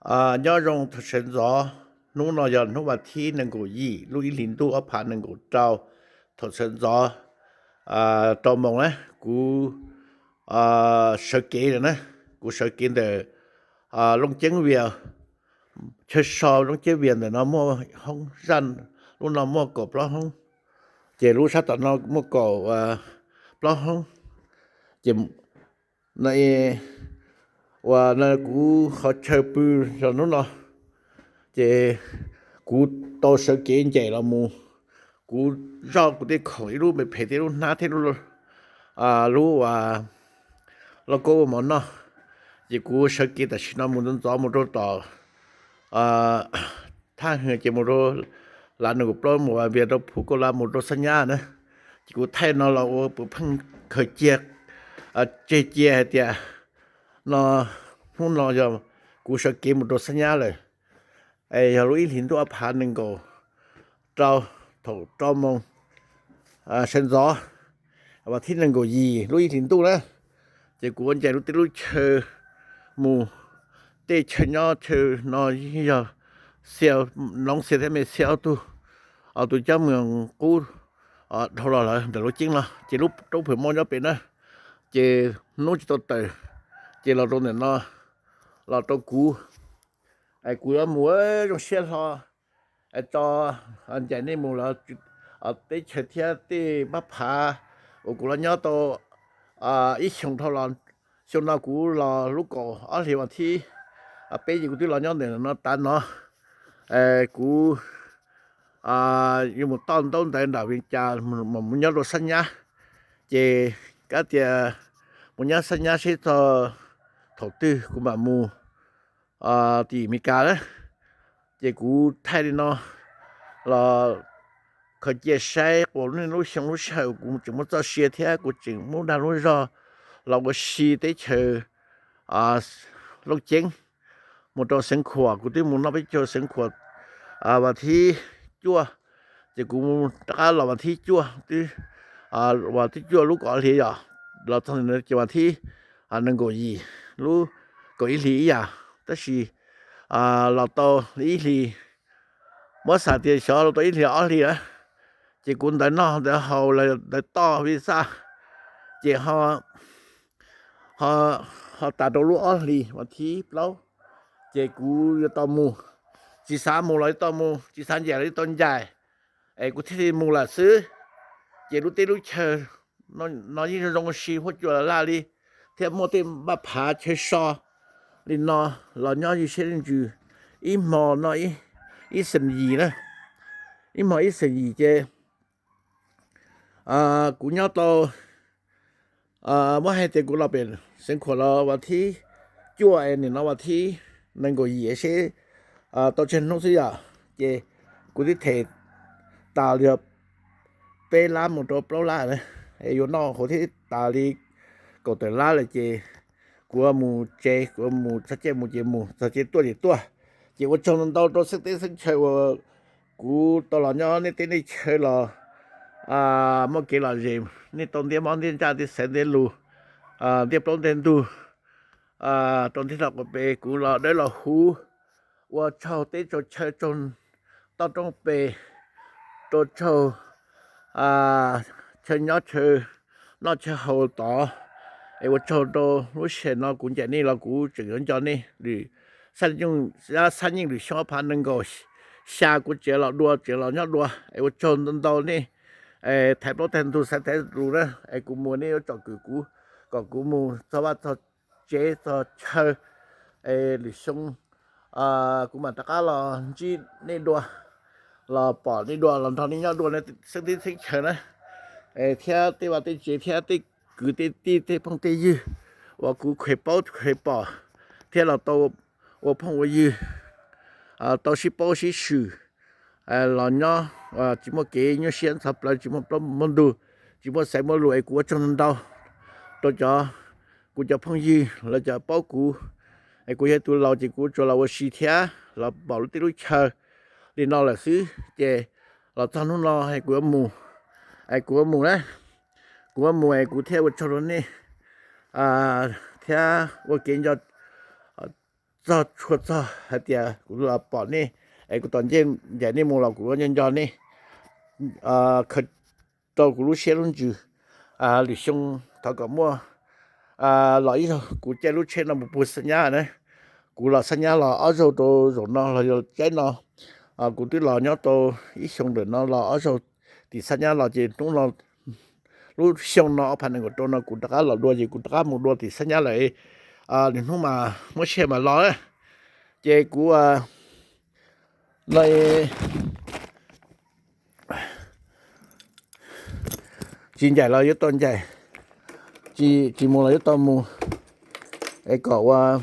Nyob zoo thaum sawv ntxov, hnub no yog hnub vas thib nees nkaum yim lub ib hlis ntuj ob phav nees nkaum rau, thaum sawv ntxov rau moos na, kuv sawv kev lawm na, kuv sawv kev ntawm Looj Ceeb Vias, chaw so Looj Ceeb Vias ntawm no muaj hoob zaj, lub no muaj kaum plaub hoob, ces lub sab tom no muaj kaum plaub hoob, ces no uas no kuv qhov chaw pw yog hnub no, ces kuv tau sawv kev ncaim los mus, kuv zoj kuv tej khoom ib lub me phem thiab lub hnab thiab lub lub uas lauj kaub ua mov noj, ces kuv sawv kev tam sim no mus ntxov ntxov mus rau tom thaj hwv ces mus rau lav nees nkaum plaub mus Vas Vias rau Phuv Kauj Lav mus rau Xab Nyab na, ces kuv thaij no los ua puas pheej khaws cia, tseg cia hais tias no hnub no yog kuv sawv kev mus rau Xab Nyab lawm, es yog lub ib hlis ntuj ob phav nees nkaum rau, thaum rau moos sawv ntxov, vas thib nees nkaum yim lub ib hlis ntuj na, ces kuv ua ncaim lub teb lub chaw mus, tej chaw nyob chaw no yog Xia, Noov Xia thiab Me Xia ob tug, ob tug coj mus qub dhau los lawm ntawm lub ceeb no, ces lub roob Pham Moj nyob pem na, ces hnub tsis tau tawm, ces los rau ntawm no, los rau kuv, es kuv yuav mus zoo siab hlo tso ncaim nej mus lawm teb chaws thiab tej npab phav uas kuv los nyob tau ib xyoos dhau los. Xyoo no kuv los lub kaum ob hlis vas thib peb ces kuv twb los nyob ntawm no tas no, kuv yuav mus toj ntaub ntawv nram Vias Cas mam mus nyob rau Xab Nyab, ces kav tias mus nyob Xab Nyab seb txog thaum twg kuv mam mus tim Mes Kas na, ces kuv thaij li no los khaws cia saib quas lub xyoo lub sij hawm kuv tseem muaj txoj sia thiab kuv tseem muaj dag lub zog los ua si teb chaws Looj Ceeb mus rau Xeev Khuam, kuv twb mus noj peb caug Xeev Khuam vas thib cuaj, ces kuv rov qab los vas thib cuaj, vas thib cuaj lub kaum ob hlis yom, los txog ntawm no ces vas thib nees nkaum yim lub kaum ib hlis ib yam, tab sis los tau ib hlis, muab xav tias xyov los tau ib hlis ob hlis na, ces kuv ntawv noj ntawv haus ntawv toj visa, ces ho tas rau lub ob hlis vas thib plaub, ces kuv yuav tau mus, tsis xav mus los yuav tau mus, tsis xav ncaim los yuav tau ncaim, es kuv thiaj li mus lawm xwb. Ces lub teb lub chaw no yeej zoo zoo si huab cua laj laj li, thiab muaj tej npab phav chaw so li no los nyob ywj siab ntsws ib hmo no ib xeem yim na, ib hmo ib xeem yim ces kuv nyob tau, muab hais tias kuv los pem Xeev Khuam los vas thib cuaj es nim no vas thib nees nkaum yim seb tau tsawg hnub xwb yom, ces kuv twb them tas li peb lab mus rau plaub lab na, es yuav noj hauv thiab tas li kaum tawm lab lawm ces kuv mus tsev, kuv mus txog caij mus ces mus, txog caij tuaj ces tuaj. Ces ua tsaug ntau ntau rau xeeb teb xeeb chaw uas kuv tau los nyob nej teb nej chaw los muaj kev lom zem, nej tau ntiab mob ntiab ntsaj ntiab xaiv ntiab lus, ntiab plaub ntiab ntug rau ntiab tog quas pes kuv los dawb los huv. Ua tsaug teb tsaug chaw tsaug toj roob pes, rau tsaug chaw nyob chaw noj chaw haus tod. Es ua tsaug rau lub sij hawm no kuv ncaim nej los kuv tseem yuav nco nej lwm xab yeej lwm xyoo ob phav nees nkaum xya kuv tseem los dua tseem los nyob dua. Es ua tsaug ntau ntau nej thaiv plaub tag ntug xaiv thaiv lus na, es kuv mus nej yuav tsom kwm kuv kom kuv mus txog vaj txog tsev txog chaw, es lwm xyoo kuv mam rov qab los ntsib nej dua, los pom nej dua los nrog nej nyob dua xeeb teb xeeb chaw na, thiab tej vaj tej tsev thiab tej kwv tej tij tej phooj tej ywg uas kuv kheev paub kheev pom thiab los tau ua phooj ua ywg, tau sib paub sib swm, los nyob tsis muaj kev nyuaj siab ntxhov plawv, tsis muaj plaub muaj ntug, tsis muaj xaiv muaj lus. Es kuv ua tsaug ntau rau cov, kuv cov phooj ywg lawv cov paub kuv. Es kuv yog tus laus ces kuv tsuas los ua si thiab los pom lub teb lub chaw li no lawm xwb. Ces los txog hnub no es kuv yuav mus, es kuv yuav mus na, kuv yuav mus es kuv thiaj ua tsaug rau nej thiab ua kev nco txog tshua txog hais tias kuv los pom nej es kuv tos ncaim nej mus los kuv nco nco nej, khaws rau kuv lub siab lub ntsws. Lwm xyoo thov kom muaj los ib zaug kuv caij lub tsheb no mus puag Xab Nyab na. Kuv los Xab Nyab los ob zaug rau zaum no los yog tsaib no. Kuv twb los nyob tau ib xyoo ntawm no los ob zaug tim Xab Nyab los ces hnub no lub xyoo no ob phav nees nkaum rau no kuv rov qab los dua ces kuv rov qab mus dua tim Xab Nyab lawm. Lwm hnub mas muab tsheb mas los. Ces kuv no tsis ncaim los yuav tau ncaim, tsis mus los yuav tau mus, es kom ua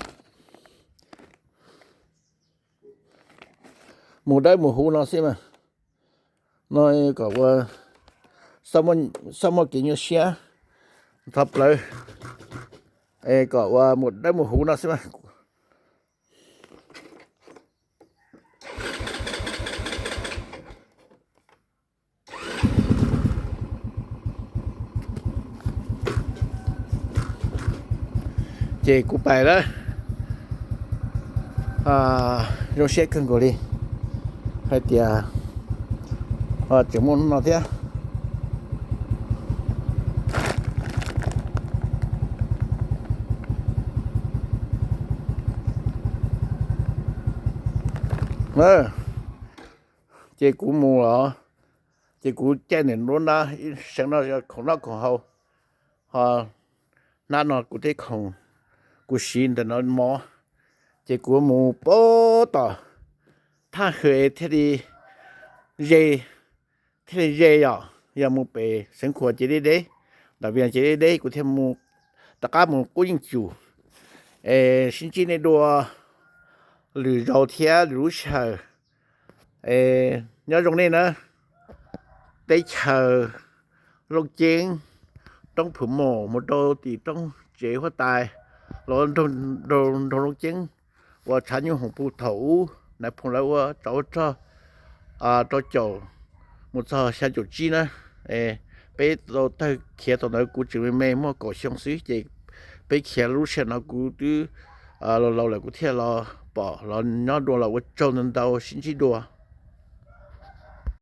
mus dawb mus huv no xwb mas. No kom ua xab muaj kev nyuaj siab ntho plawv, es kom ua mus dawb mus huv no xwb mas. Ces kuv pais lawm, zoo siab kawg nkaus li hais tias tseem muaj hnub no thiab. Ces kuv mus los, ces kuv caij ntawm nruab nrab seev no khoom noj khoom haus, ho hnab no kuv tej khoom kuv siv ntawm no mov, ces kuv mus pab tom thaj hws thiaj li ze, thiaj li ze yom. Yog mus pem Xeev Khuam ces deb deb, ntawm Vias ces deb deb, kuv thiaj rov qab mus qub yeej cum es sib ntsib nej dua lwm zaus thiab lwm lub sij hawm. Nyob zoo nej na. Teb chaws Looj Ceeb, roob Phum Mom mus rau tim roob tsev huab tais los nroog Looj Ceeb uas tshav nyuj hoom pus thaum ub Nais Phoo lawv ua tsov ua rog rau caum mus txog xya caum tsib na. Peb tau tawg khiav thaum ntawd kuv tseem me me muaj kaum xyoo xwb ces peb khiav lub sij hawm no kuv twb laus laus lawm kuv thiaj los pom los nyob dua los ua tsaug ntau ntau sib ntsib dua.